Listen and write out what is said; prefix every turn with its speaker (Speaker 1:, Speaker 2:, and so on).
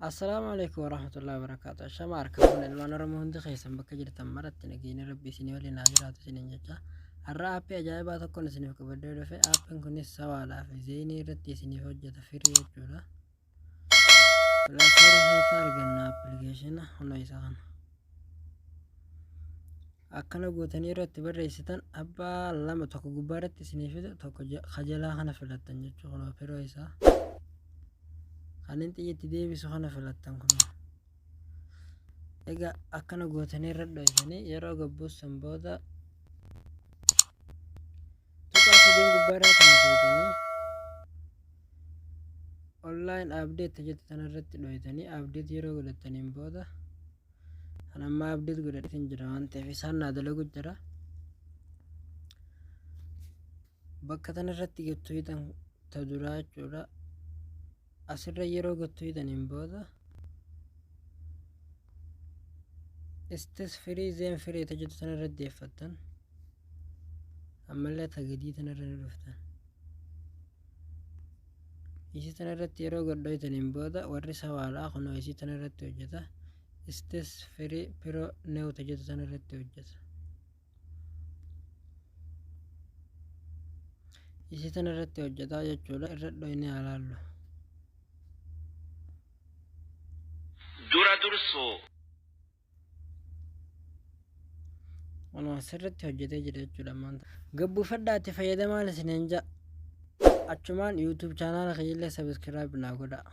Speaker 1: Assalaamu alaikum warahmatullahi wabarakaatu. Ashama harka fuune ilmaan Oromoo hundi keessan bakka jirtan maratti nageenyi Rabbi isinii waliin haa jiraatu isiniin jecha. Har'a aappii ajaa'ibaa tokkoon isiniif qabadhee dhufe. Aappiin kunis sawaadhaa fi zeenii irratti isiniif hojjeta firii jechuudha. Pilaastoora keessa arganna appilikeeshina kunoo isa kana. Akkana gootanii irratti barreessitan abbaa lama tokko gubbaa irratti isinii fida tokko kajalaa kana filattan jechuudha kunoo firoo isaa. Kan inni xiyyitti deebisu kana filattan kunoo. Egaa akkana gootanii irra dhoysanii yeroo gabbuussan booda tuqaa sadeen gubbaa irraa kana filatanii online update jettu tana irratti dhoytanii update yeroo godhattaniin booda kan amma update godhadheetin jira waan ta'eef isaan naa dalagu jira. Bakka tana irratti gattu hiixan ta duraa jechuudha. Asirra yeroo gattu hiixaniin booda istis firii zeen firii ta jettu tana irratti deeffattan ammallee ta gadii tana irra ni dhuftan. Isii tana irratti yeroo godhoytaniin booda warri sawaalaa kunoo isii tana irratti hojjeta. Istis firii piroo new ta jettu tana irratti hojjeta. Isii tana irratti hojjetaa jechuudha. Irra dhoynee haa laallu.
Speaker 2: Dura dursoo.
Speaker 1: Kunoo sirriitti hojjetee jira jechuudha ammaan tana. Gabbuufadhaa itti fayyadamaan isiniin ja'a. Achumaan YouTube chaanaala kiyyallee sabiskiraayib naa godhaa.